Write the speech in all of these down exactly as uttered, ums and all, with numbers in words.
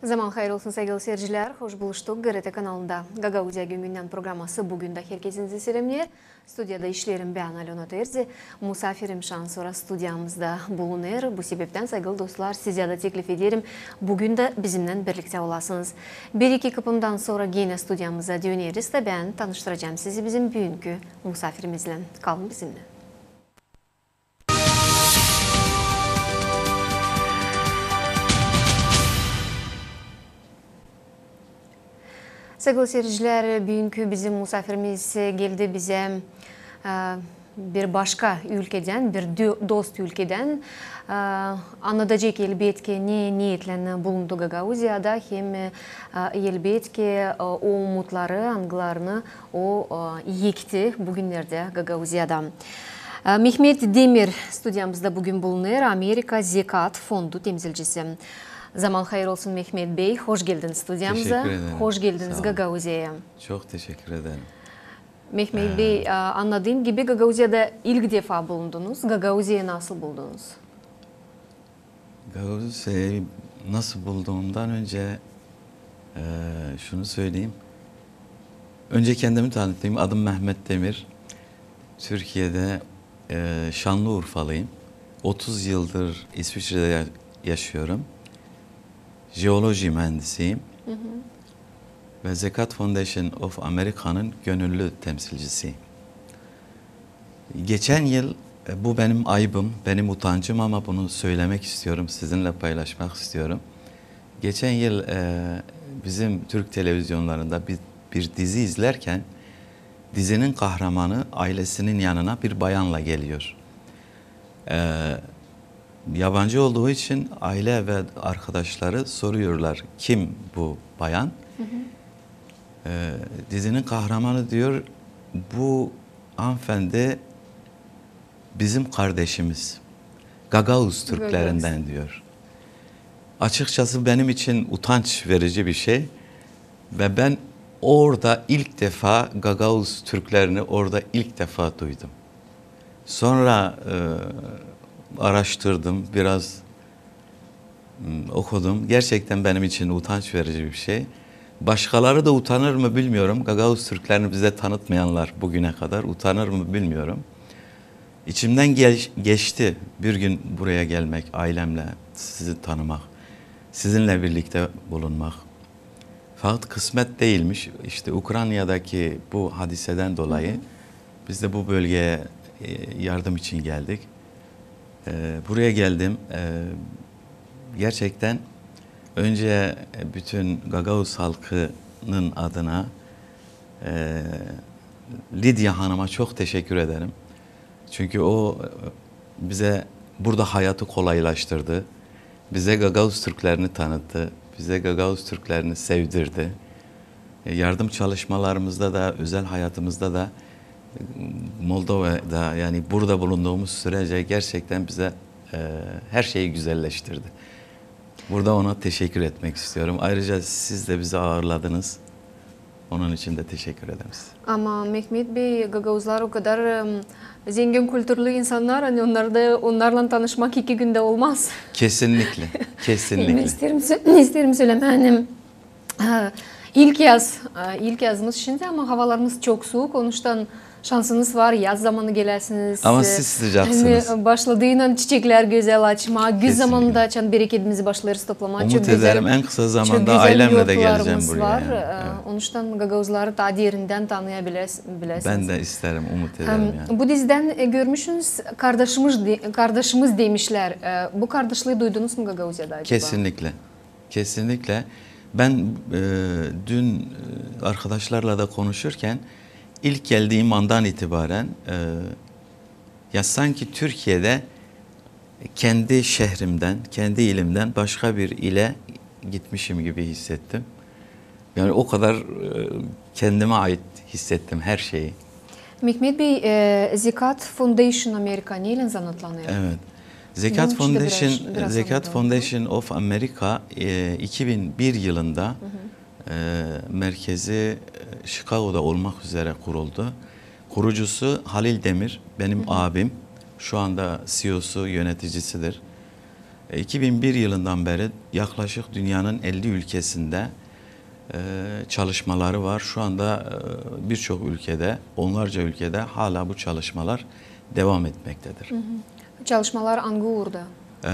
Zaman hayır olsun, saygılı seyircilär. Hoş buluştuk GRT kanalında. Gagauziya gündän programası bugün dä herkezinizi selämneer. Studiyada işleerim bän, Alöna Terzi. Musafirim şan sora studiyamızda bulunêr. Bu sebeptän, saygılı dostlar, sizä dä teklif ederim, bugün dä bizimnän birliktä olasınız. Bir-iki kıpımdan sora genä studiyamıza döneriz da bän tanıştıracam sizi bizim büünkü musafirimizlän. Kalın bizimnän. Saygılı seyircilär, büünkü bizim musafirimiz geldi bizä, e, bir başka ülkedän, bir dö-, dost ülkedän. E, annadacek, elbetki, ne niyetlän bulundu Gagauziyada, hem, e, elbetki, e, o umutları, angılarını o, e, ekti bugünnerdä Gagauziyada. E, Mehmet Demir studiyamızda bugün bulunêr, Amerika Zekat fondu temsilcisi. Zaman hayır olsun, Mehmet bey, hoş geldin studiyamıza. Teşekkür ederim. Hoş geldiniz Gagauziyaya. Çok teşekkür ederim. Mehmet bey, e, annadıım gibi, Gagauziyada ilk defa bulundunuz. Gagauziyayı nasıl buldunuz? Gagauziyayı nasıl bulduğumdan önce, e, şunu söyleyeyim. Önce kendimi tanıtayım. Adım Mehmet Demir. Türkiye'de, e, Şanlıurfalıyım. Otuz yıldır İsviçre'de ya-, yaşıyorum. Jeoloji mühendisiyim. Ve Zekat Foundation of America'nın gönüllü temsilcisiyim. Geçen yıl, e, bu benim ayıbım, benim utancım ama bunu söylemek istiyorum, sizinle paylaşmak istiyorum. Geçen yıl, e, bizim Türk televizyonlarında bir, bir dizi izlerken dizinin kahramanı ailesinin yanına bir bayanla geliyor. E, yabancı olduğu için aile ve arkadaşları soruyorlar, "Kim bu bayan?" E, dizinin kahramanı diyor, "Bu hanımefendi bizim kardeşimiz, Gagauz Türklerinden," diyor. Açıkçası benim için utanç verici bir şey. Ve ben orada ilk defa Gagauz Türklerini orada ilk defa duydum. Sonra, e, araştırdım, biraz, m, okudum. Gerçekten benim için utanç verici bir şey. Başkaları da utanır mı bilmiyorum. Gagauz Türklerini bize tanıtmayanlar bugüne kadar utanır mı bilmiyorum. İçimden gel-, geçti bir gün buraya gelmek, ailemle sizi tanımak, sizinle birlikte bulunmak. Fakat kısmet değilmiş. İşte Ukrayna'daki bu hadiseden dolayı biz de bu bölgeye, e, yardım için geldik. E, buraya geldim. E, gerçekten önce bütün Gagauz halkının adına, e, Lidya Hanım'a çok teşekkür ederim. Çünkü o, e, bize burada hayatı kolaylaştırdı. Bize Gagauz Türklerini tanıttı. Bize Gagauz Türklerini sevdirdi. E, yardım çalışmalarımızda da, özel hayatımızda da, e, Moldova'da, yani burada bulunduğumuz sürece gerçekten bize, e, her şeyi güzelleştirdi. Burada ona teşekkür etmek istiyorum. Ayrıca siz de bizi ağırladınız. Onun için de teşekkür ederim size. Ama Mehmet bey, gagauzlar o kadar, em, zengin kültürlü insanlar, ani onnar da, onnarlan tanışmak iki gündä olmaz. Kesinlikle, kesinlikle. İsteerim sö-, isteerim sölemää, ani, e, ilk yaz, e, ilk yazımız şindi, ama havalarımız çok suuk, onuştan şansınız var, yaz zamanı gelesiniz. Ama siz sıcaksınız. Başladııynan çiçeklär gözäl açmaa, güz zamanında açan berekedimizi başlêêrız toplamaa. Umut ederim, en kısa zamanda ailemle de geleceğim buraya. Çok gözäl yortularımız var. E, onuştan gagauzları taa derindän tanıya bilesiniz. Ben de isterim, umut ederim yani. Bu dizidän, e, görmüşsünüz, kardaşımız de-, kardaşımız demişlär. E, bu kardaşlıı duydunuz mu Gagauziyada acaba? Kesinlikle. Kesinlikle. Ben, e, dün, e, arkadaşlarla da konuşurken ilk geldiğim andan itibaren, e, ya sanki Türkiye'de kendi şehrimden, kendi ilimden başka bir ile gitmişim gibi hissettim. Yani o kadar, e, kendime ait hissettim her şeyi. Mehmet bey, e, Zekat Foundation Amerika neylän zanaatlanêr? Evet. Zekat Foundation, Zekat Foundation of America, e, iki bin bir yılında, e, merkezi, e, Chicago'da olmak üzere kuruldu. Kurucusu Halil Demir, benim abim. Şu anda CEO'su, yöneticisidir. iki bin bir yılından beri yaklaşık dünyanın elli ülkesinde e, çalışmaları var. Şu anda e, birçok ülkede, onlarca ülkede hala bu çalışmalar devam etmektedir. Çalışmalar angı uurda? E,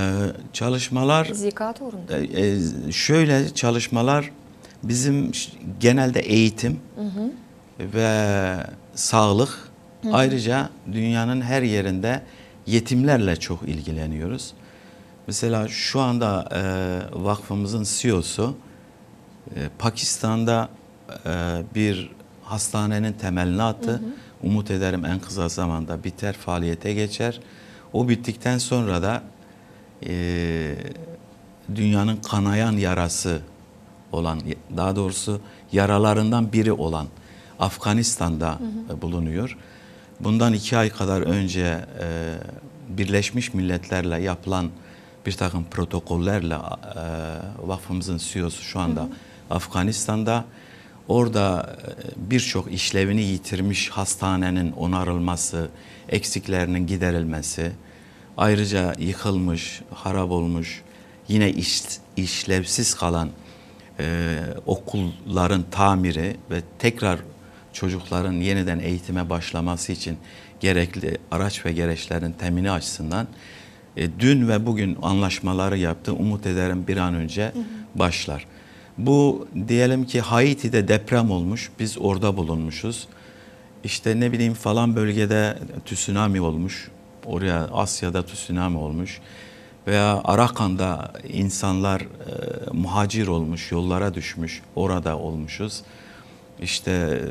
çalışmalar Zekat uurunda? E, e, şöyle çalışmalar bizim ş- genelde eğitim ve sağlık. Ayrıca dünyanın her yerinde yetimlerle çok ilgileniyoruz. Mesela şu anda e, vakfımızın CEO'su e, Pakistan'da e, bir hastanenin temelini attı. Umut ederim en kısa zamanda biter, faaliyete geçer. O bittikten sonra da e, dünyanın kanayan yarası olan, daha doğrusu yaralarından biri olan Afganistan'da e, bulunuyor. Bundan iki ay kadar önce e, Birleşmiş Milletler'le yapılan bir takım protokollerle e, vakfımızın CEO'su şu anda Afganistan'da. Orada e, birçok işlevini yitirmiş hastanenin onarılması, eksiklerinin giderilmesi, ayrıca yıkılmış, harap olmuş, yine iş- işlevsiz kalan e, okulların tamiri ve tekrar çocukların yeniden eğitime başlaması için gerekli araç ve gereçlerin temini açısından e, dün ve bugün anlaşmaları yaptı. Umut ederim bir an önce başlar. Bu diyelim ki Haiti'de deprem olmuş, biz orada bulunmuşuz. İşte ne bileyim falan bölgede tsunami olmuş, oraya Asya'da tsunami olmuş veya Arakan'da insanlar e, muhacir olmuş, yollara düşmüş, orada olmuşuz. İşte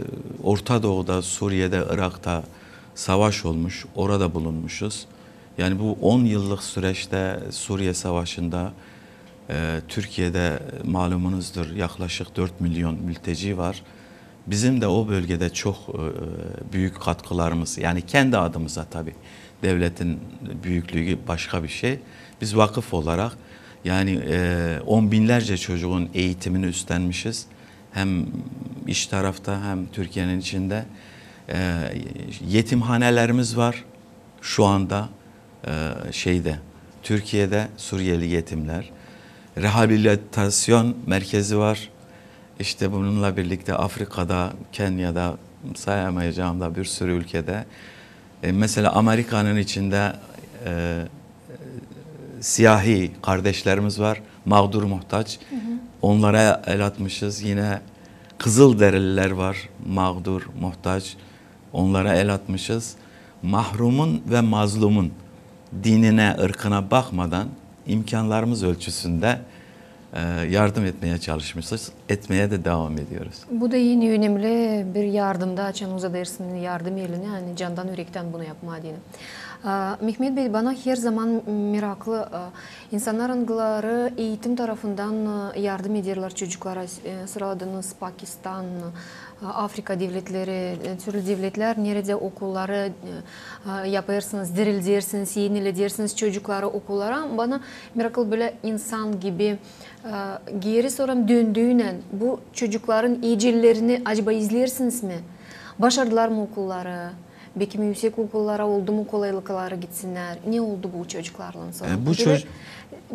Orta Doğu'da, Suriye'de, Irak'ta savaş olmuş, orada bulunmuşuz. Yani bu on yıllık süreçte Suriye Savaşı'nda e, Türkiye'de malumunuzdur yaklaşık dört milyon mülteci var. Bizim de o bölgede çok e, büyük katkılarımız, yani kendi adımıza tabii, devletin büyüklüğü başka bir şey. Biz vakıf olarak yani e, on binlerce çocuğun eğitimini üstlenmişiz. Hem iç tarafta hem Türkiye'nin içinde e, yetimhanelerimiz var şu anda e, şeyde, Türkiye'de Suriyeli yetimler. Rehabilitasyon merkezi var. İşte bununla birlikte Afrika'da, Kenya'da, sayamayacağım da bir sürü ülkede. E, mesela Amerika'nın içinde e, siyahi kardeşlerimiz var. Mağdur, muhtaç. Onlara el atmışız. Yine Kızılderililer var. Mağdur, muhtaç. Onlara el atmışız. Mahrumun ve mazlumun dinine, ırkına bakmadan imkanlarımız ölçüsünde e, yardım etmeye çalışmışız. Etmeye de devam ediyoruz. Bu da yine önemli bir yardımdı, açan uzadêrsın yardım elini, ani candan ürekten bunu yapmaa deyni. A, Mehmet bey, bana her zaman meraklı, a, insannar, angıları eğitim tarafından a, yardım ederlär çocuklara, e, sıraladınız Pakistan, a, Afrika devletleri, e, türlü devletlär, neredä okulları e, a, yapêrsınız, dirildêrsiniz, eniledersiniz çocukları okullara. Bana meraklı, bölä insan gibi, e, geeri soram, döndüynän bu çocukların ecellerini acaba izleersiniz mi? Başardılar mı okulları? Beki mi üüsek okullara oldu mu kolaylıkları gitsinnär? Ne oldu bu çocuklarlan soram? E, bu ço-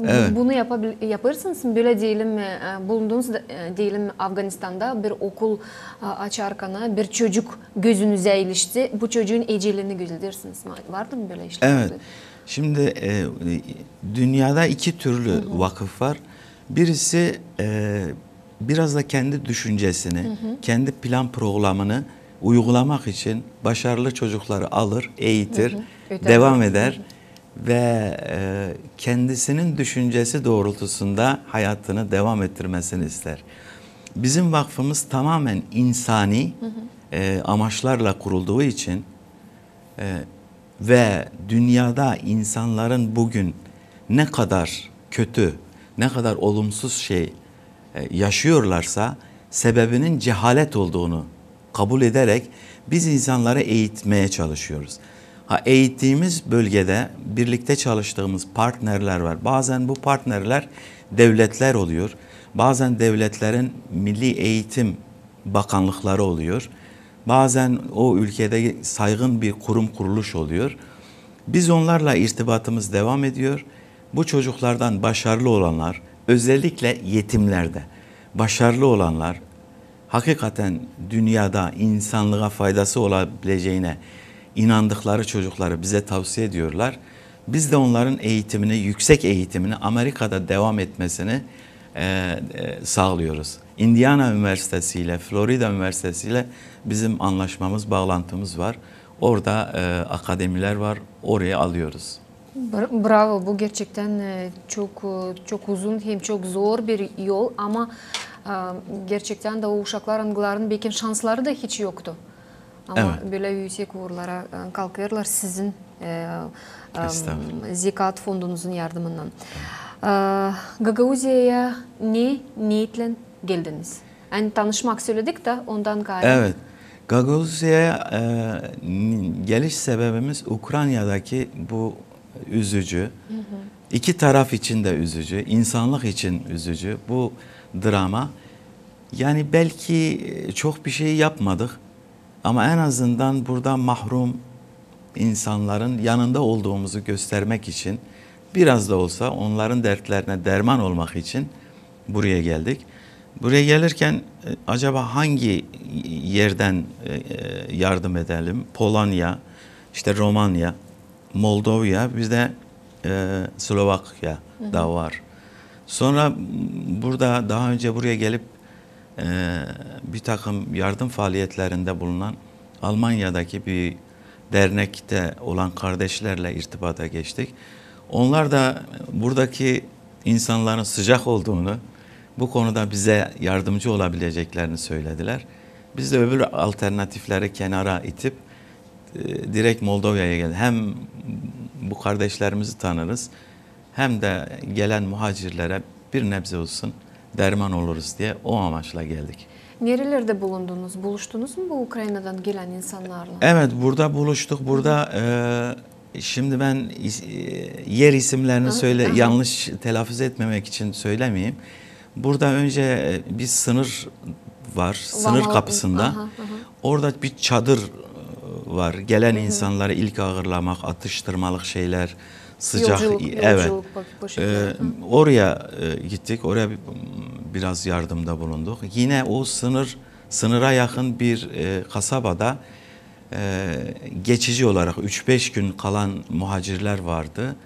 Evet. Bunu yapabil- yapêrsınız mı? Bölä deyelim mi, e, bulundunuz da, e, deyelim mi, Afganistanda bir okul a, açarkana bir çocuk gözünüzä ilişti. Bu çocuun ecelerini gözedersiniz mi? Vardı mı bölä işlär? Evet. Şimdi e, dünyada iki türlü vakıf var. Birisi e, biraz da kendi düşüncesini, kendi plan programını uygulamak için başarılı çocukları alır, eğitir, Öter. Devam eder ve e, kendisinin düşüncesi doğrultusunda hayatını devam ettirmesini ister. Bizim vakfımız tamamen insani e, amaçlarla kurulduğu için e, ve dünyada insanların bugün ne kadar kötü, ne kadar olumsuz şey e, yaşıyorlarsa, sebebinin cehalet olduğunu kabul ederek biz insanları eğitmeye çalışıyoruz. Ha, eğittiğimiz bölgede birlikte çalıştığımız partnerler var. Bazen bu partnerler devletler oluyor. Bazen devletlerin milli eğitim bakanlıkları oluyor. Bazen o ülkede saygın bir kurum, kuruluş oluyor. Biz onlarla irtibatımız devam ediyor. Bu çocuklardan başarılı olanlar, özellikle yetimlerde başarılı olanlar, hakikaten dünyada insanlığa faydası olabileceğine inandıkları çocukları bize tavsiye ediyorlar. Biz de onların eğitimini, yüksek eğitimini Amerika'da devam etmesini, e, e, sağlıyoruz. Indiana Üniversitesi ile, Florida Üniversitesi ile bizim anlaşmamız, bağlantımız var. Orada, e, akademiler var, oraya alıyoruz. Bra- Bravo, bu gerçekten e, çok e, çok uzun hem çok zor bir yol, ama e, gerçekten de o uşaklar, angıların belki şansları da hiç yoktu. Ama Evet. böyle yüksek uurlara e, kalkêrlar sizin e, e, Estağfurullah. Zekat fondunuzun yardımından. E, Gagauziyaya ne niyetle geldiniz? Yani tanışmak söyledik de ondan gayrı. Evet. Gagauziyaya e, n- geliş sebebimiz Ukrayna'daki bu üzücü, iki taraf için de üzücü, insanlık için üzücü bu drama. Yani belki e, çok bir şey yapmadık ama en azından burada mahrum insanların yanında olduğumuzu göstermek için, biraz da olsa onların dertlerine derman olmak için buraya geldik. Buraya gelirken e, acaba hangi yerden e, e, yardım edelim? Polonya, işte Romanya, Moldova, bir de e, Slovakya da var. Sonra m, burada daha önce buraya gelip e, bir takım yardım faaliyetlerinde bulunan Almanya'daki bir dernekte olan kardeşlerle irtibata geçtik. Onlar da buradaki insanların sıcak olduğunu, bu konuda bize yardımcı olabileceklerini söylediler. Biz de öbür alternatifleri kenara itip e, direkt Moldova'ya geldik. Hem bu kardeşlerimizi tanırız, hem de gelen muhacirlere bir nebze olsun derman oluruz diye o amaçla geldik. Nerelerde bulundunuz? Buluştunuz mu bu Ukrayna'dan gelen insanlarla? Evet, burada buluştuk. Burada e, şimdi ben is- e, yer isimlerini Aha, söyle aha. yanlış telaffuz etmemek için söylemeyeyim. Burada önce e, bir sınır var, sınır Vamal- kapısında. Aha, aha. Orada bir çadır e, var. Gelen insanları ilk ağırlamak, atıştırmalık şeyler, sıcak, Yolculuk, evet. Yolculuk pak- poşetleri. E, Hı. Oraya e, gittik, oraya bir- biraz yardımda bulunduk. Yine o sınır sınıra yakın bir e, kasabada e, geçici olarak üç beş gün kalan muhacirler vardı.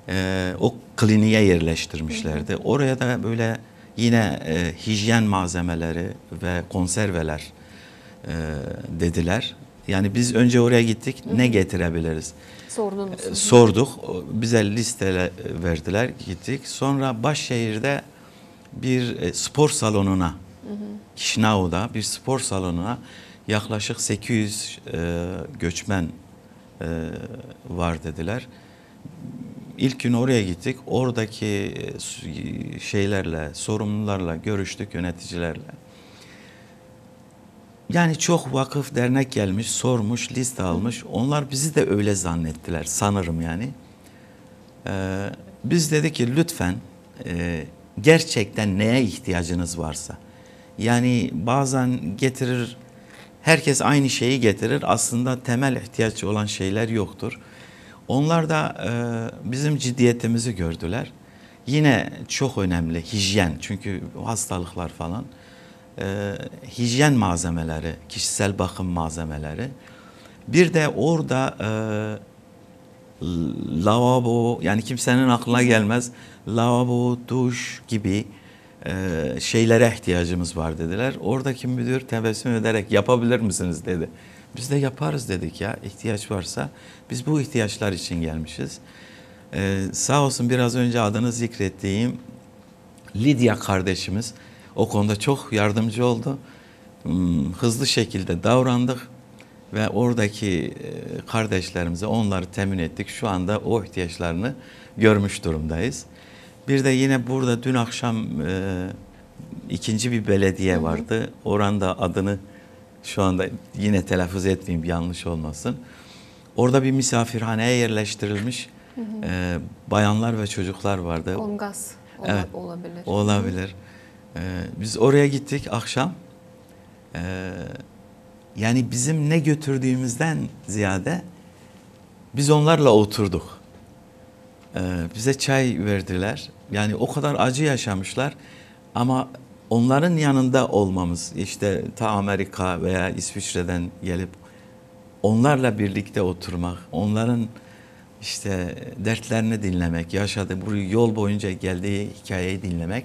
E, o kliniğe yerleştirmişlerdi. Oraya da böyle yine e, hijyen malzemeleri ve konserveler e, dediler. Yani biz önce oraya gittik, ne getirebiliriz? Sordunuz. E, sorduk, o- bize listeler verdiler, gittik. Sonra baş şehirde bir e, spor salonuna, Kişinau'da bir spor salonuna yaklaşık sekiz yüz e, göçmen e, var dediler. İlk gün oraya gittik. Oradaki e, s- şeylerle, sorumlularla görüştük, yöneticilerle. Yani çok vakıf, dernek gelmiş, sormuş, liste almış. Onlar bizi de öyle zannettiler sanırım yani. Ee, biz dedik ki lütfen e, gerçekten neye ihtiyacınız varsa. Yani bazen getirir, herkes aynı şeyi getirir. Aslında temel ihtiyaç olan şeyler yoktur. Onlar da e, bizim ciddiyetimizi gördüler. Yine çok önemli hijyen, çünkü hastalıklar falan. E, hijyen malzemeleri, kişisel bakım malzemeleri. Bir de orada e, lavabo, yani kimsenin aklına gelmez, lavabo, duş gibi e, şeylere ihtiyacımız var dediler. Oradaki müdür tebessüm ederek yapabilir misiniz dedi. Biz de yaparız dedik ya, ihtiyaç varsa. Biz bu ihtiyaçlar için gelmişiz. E, sağ olsun biraz önce adını zikrettiğim Lidya kardeşimiz o konuda çok yardımcı oldu. Hmm, hızlı şekilde davrandık ve oradaki e, kardeşlerimize onları temin ettik. Şu anda o ihtiyaçlarını görmüş durumdayız. Bir de yine burada dün akşam e, ikinci bir belediye vardı. Oranın da adını şu anda yine telaffuz etmeyeyim, yanlış olmasın. Orada bir misafirhaneye yerleştirilmiş e, bayanlar ve çocuklar vardı. Kongas ola- Evet. Olabilir. Olabilir. E, biz oraya gittik akşam. E, yani bizim ne götürdüğümüzden ziyade biz onlarla oturduk. E, bize çay verdiler. Yani o kadar acı yaşamışlar. Ama onların yanında olmamız, işte ta Amerika veya İsviçre'den gelip onlarla birlikte oturmak, onların işte dertlerini dinlemek, yaşadığı bu yol boyunca geldiği hikayeyi dinlemek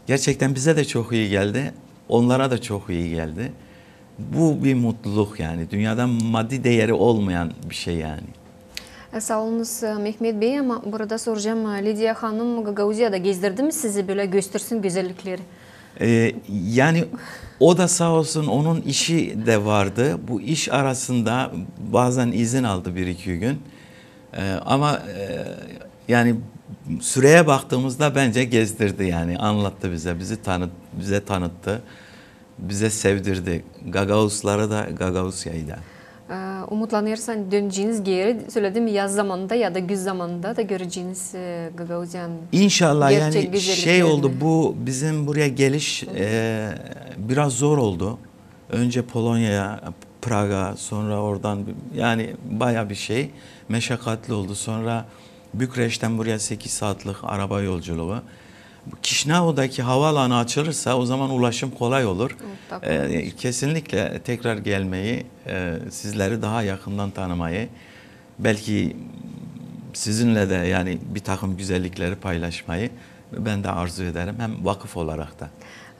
gerçekten bize de çok iyi geldi, onlara da çok iyi geldi. Bu bir mutluluk yani. Dünyada maddi değeri olmayan bir şey yani. E, saa olunuz, e, Mehmet bey, ama burada soracam, e, Lidiya hanım Gagauziyada gezdirdi mi sizi, bölä göstersin gözellikleri? E, yani o da saa olsun, onun işi de vardı. Bu iş arasında bazen izin aldı bir iki gün. E, ama e, yani süreye baktığımızda bence gezdirdi yani, anlattı bize, bizi tanıt, bize tanıttı, bize sevdirdi Gagauzları da, Gagauziyayı da. E, umutlanêrız, ani döneceniz geeri, söledim, yaz zamanında ya da güz zamanında da göreceniz, e, Gagauziyanın. İnşallah. Yani şey oldu, bu bizim buraya geliş e, biraz zor oldu. Önce Polonya'ya, Prag'a, sonra oradan, yani bayağı bir şey meşakkatli oldu. Sonra Bükreş'ten buraya sekiz saatlik araba yolculuğu. Kişinäudaki havaalanı açılırsa o zaman ulaşım kolay olur. E, kesinlikle tekrar gelmeyi, e, sizleri daha yakından tanımayı, belki sizinle de yani bir takım güzellikleri paylaşmayı ben de arzu ederim, hem vakıf olarak da.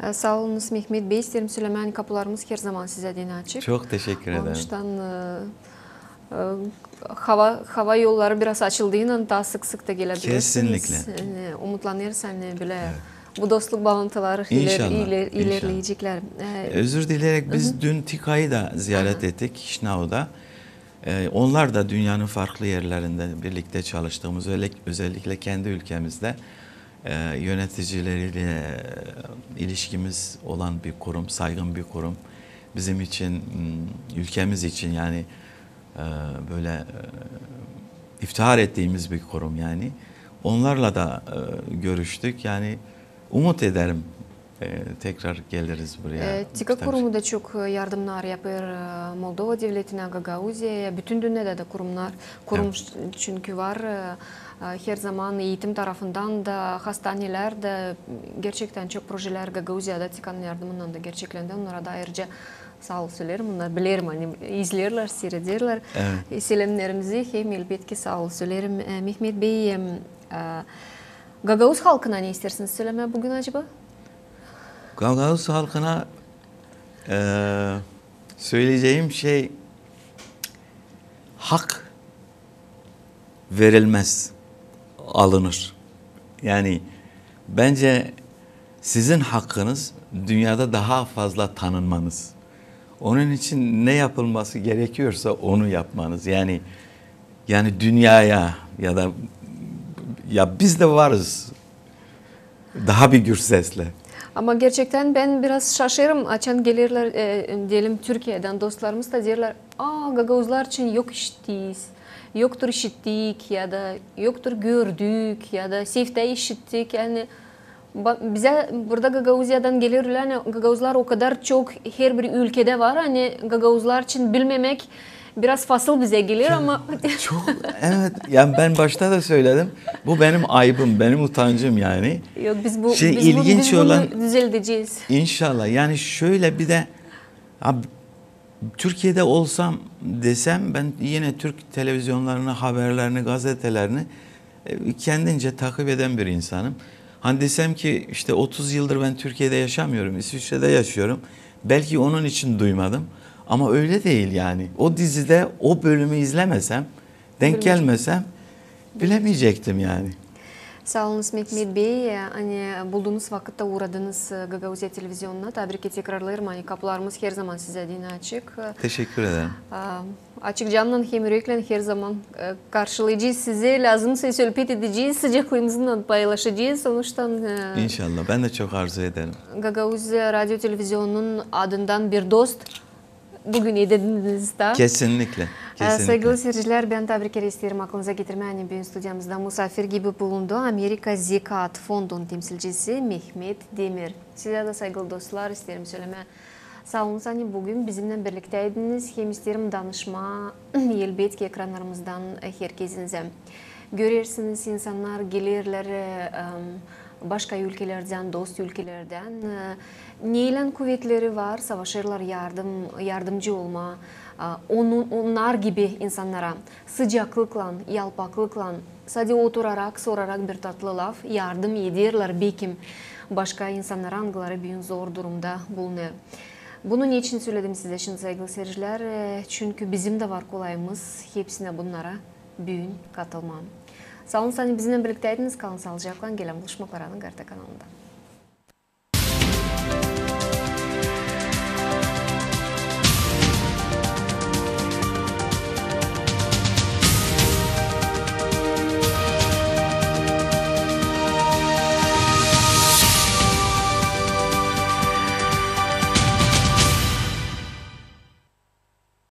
E, saa olunuz, Mehmet bey, isteerim sölemää, ani kapularımız her zaman sizä deyni açık. Çok teşekkür ederim. Onuştan e, e, hava, hava yolları biraz açıldıynan taa sık-sık da geläbilirsiniz. Kesinlikle. Yani umutlanêrız, ani bölä bu dostluk baalantıları iler-, iler-, ilerleyeceklär. E, özür dileyerek, biz dün TİKA'yı da ziyaret ettik Kişinäuda. E, onlar da dünyanın farklı yerlerinde birlikte çalıştığımız, öyle, özellikle kendi ülkemizde e, yöneticileriyle e, ilişkimiz olan bir kurum, saygın bir kurum. Bizim için, m, ülkemiz için yani e, böyle e, iftihar ettiğimiz bir kurum yani. Onlarla da e, görüştük. Yani umut ederim e, tekrar geliriz buraya. E, TİKA kurumu da çok, e, yardımnar yapêr, e, Moldova devletinä, Gagauziyaya, bütün dünnedä dä kurumnar, kurum çünkü var, e, e, her zaman eğitim tarafından da, hastanelär dä, gerçektän çok projelär Gagauziyada TİKAnın yardımınnan da gerçeklendi. Onnara da ayırıca saa ol söleerim. Onnar, bilerim, ani izleerlär, siirederlär. E, selemnerimizi hem, elbetki, saa ol söleerim. E, Mehmet bey, e, gagauz halkına ne isteersiniz sölemää büün acaba? Gagauz halkına e, söyleyeceğim şey, hak verilmez, alınır. Yani bence sizin hakkınız dünyada daha fazla tanınmanız. Onun için ne yapılması gerekiyorsa onu yapmanız. Yani yani dünyaya ya da ya biz de varız. Daha bir gür sesle. Ama gerçektän bän biraz şaşêrım, açan gelirlär, e, deyelim, Türkiyedän dostlarımız da deerlär, a, gagauzlar için yok işittiyiz, yoktur işittik ya da yoktur gördük ya da seftä işittik. Yani ba-, bizä burada Gagauziyadan gelir, ani gagauzlar o kadar çok herbir ülkedä var, ani gagauzlar için bilmemäk biraz fasıl bizä gelir ama. Çok, evet, yani ben başta da söyledim. Bu benim ayıbım, benim utancım yani. Yok, biz bu, biz bunu düzeldecez. İnşallah. Yani şöyle bir de, abi, Türkiye'de olsam desem, ben yine Türk televizyonlarını, haberlerini, gazetelerini e, kendince takip eden bir insanım. Hani desem ki işte otuz yıldır ben Türkiye'de yaşamıyorum, İsviçre'de yaşıyorum. Belki onun için duymadım. Ama öyle değil yani. O dizide o bölümü izlemesem, denk gelmesem, bilemeyecektim yani. Saa olunuz, Mehmet bey, ani buldunuz vakıtta, uuradınız, e, Gagauziya televizionuna. Taa bir kerä tekrarlêêrım, ani kapularımız her zaman sizä deyni açık. Teşekkür ederim. A, açık cannan hem üreklän her zaman, e, karşılayacez sizi. Lääzımsa söhbet edecez, sıcaklığımızı paylaşacez. Onuştan, e, İnşallah. Ben de çok arzu ederim. Gagauziya radio televizionunun adından bir dost büün edindiniz taa. Kesinlikle. E, kesinlikle. Saygılı siiredicilär, bän taa bir kerä isteerim aklınıza getirmää, ani büün studiyamızda musaafir gibi bulundu Amerika Zekat fondunun temsilcisi Mehmet Demir. Sizä dä, saygılı dostlar, isteerim sölemää saa olunuz, ani büün bizimnän birliktäydiniz, hem isteerim danışmaa, elbetki, ekranlarımızdan herkezinizä. Görersiniz, insannar gelerlär, e, em, başka ülkelerdän, dost ülkelerdän. E, neylän kuvetleri var, savaşêrlar yardım, yardımcı olmaa, e, onun, onnar gibi insannara sıcaklıklan, yalpaklıklan, sade oturarak, sorarak bir tatlı laf, yardım ederlär, bekim başka insannara, angıları büün zor durumda bulunêr. Bunu neçin söledim sizä şindi, saygılı seyircilär? E, çünkü bizim dä var kolayımız hepsinä bunnara büün katılmaa. Saa olun, ani bizimnän birliktäydiniz. Kalın saalıcaklan, gelän buluşmaklara Ana Karta kanalında.